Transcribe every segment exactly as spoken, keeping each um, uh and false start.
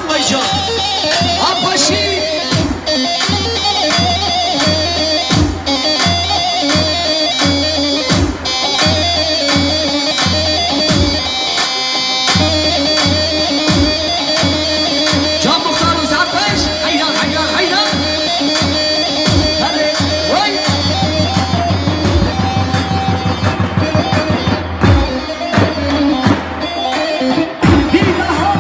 Vay can. Abaşî. Can Muxtar û Saet Beş. Heyran, heyran, heyran. Hadi. Vay. Bir daha.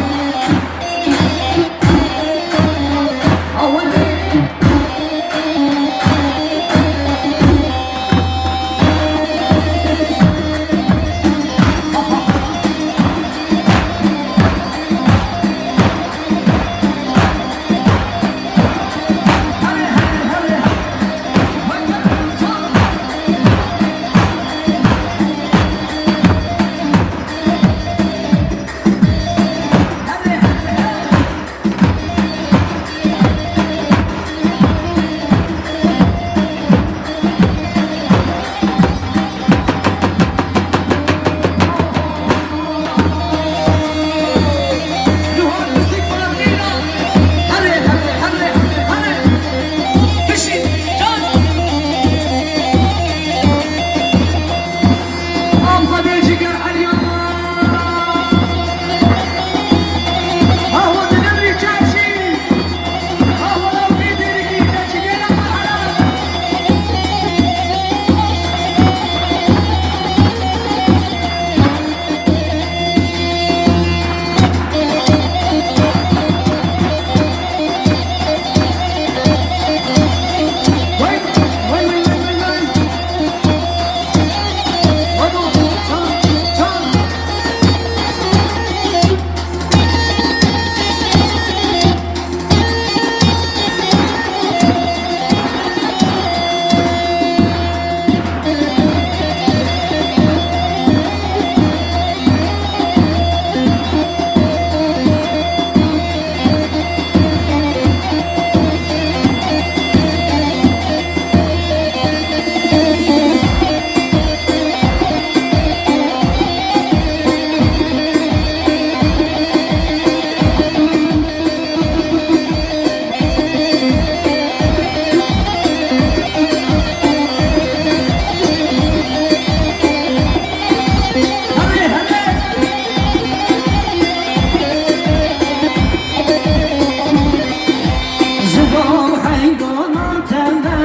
Zilam heyrana te me,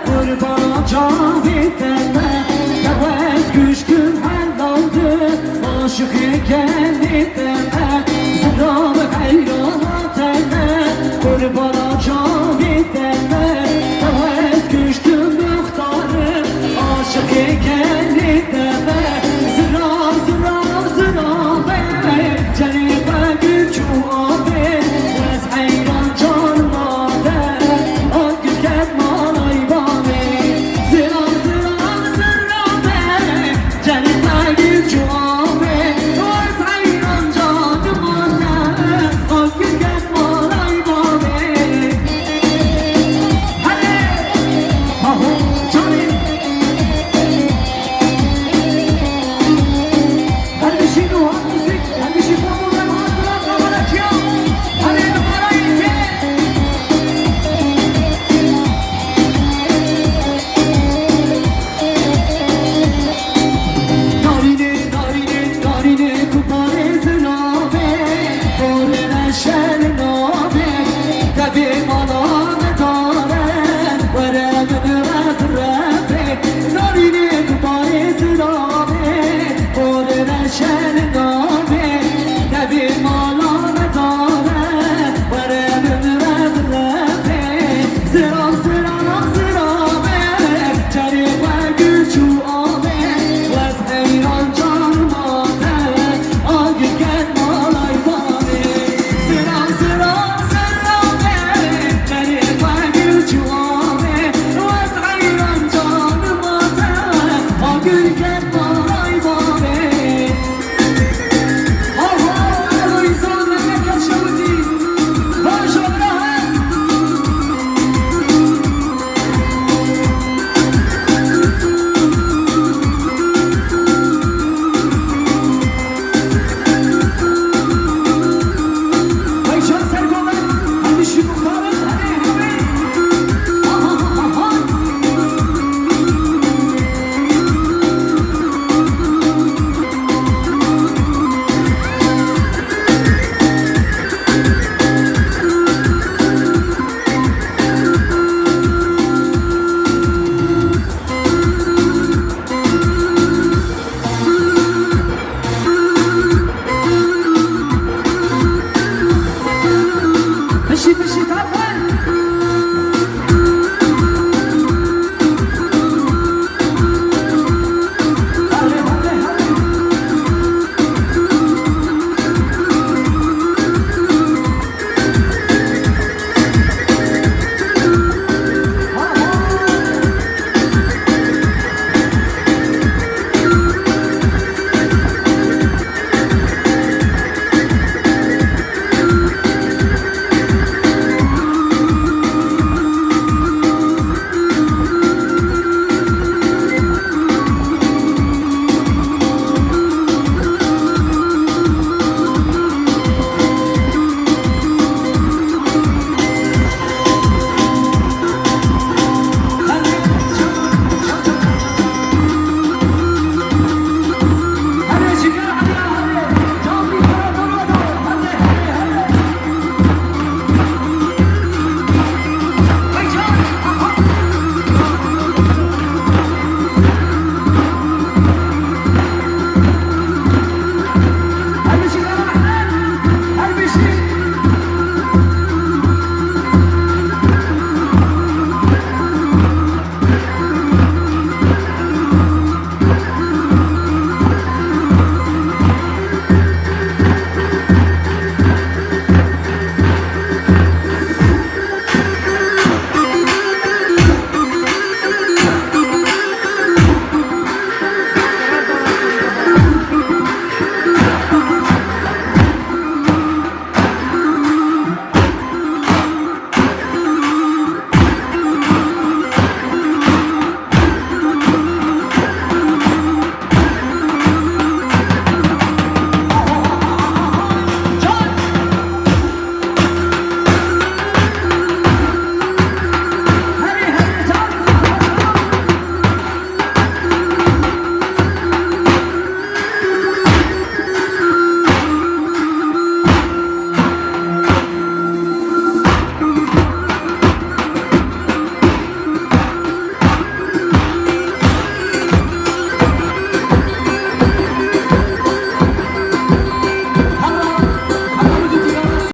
qurbana çavê te me, te wez kuşkim helaldi, aşiqê gelê te me. Zilam heyrana te me, qurbana çavê te me, te wez kuşkim muxtarim, aşiqê gelê te me. Zira, zira, zira be, cenê xwe gul çû avê, ez heyran can made, an gul ket malay bavê. Zira, zira, zira be, cenê xwe gul çû avê, ez heyran can made, an gul ket malay bavê. Hadi! Aho, canê! Her bişî nû, her musîk, her bişî babo, her hat, her kamera çiya. Her ê dubara yê. Narînê, narînê, narînê, ku parê ziravê, porê neşe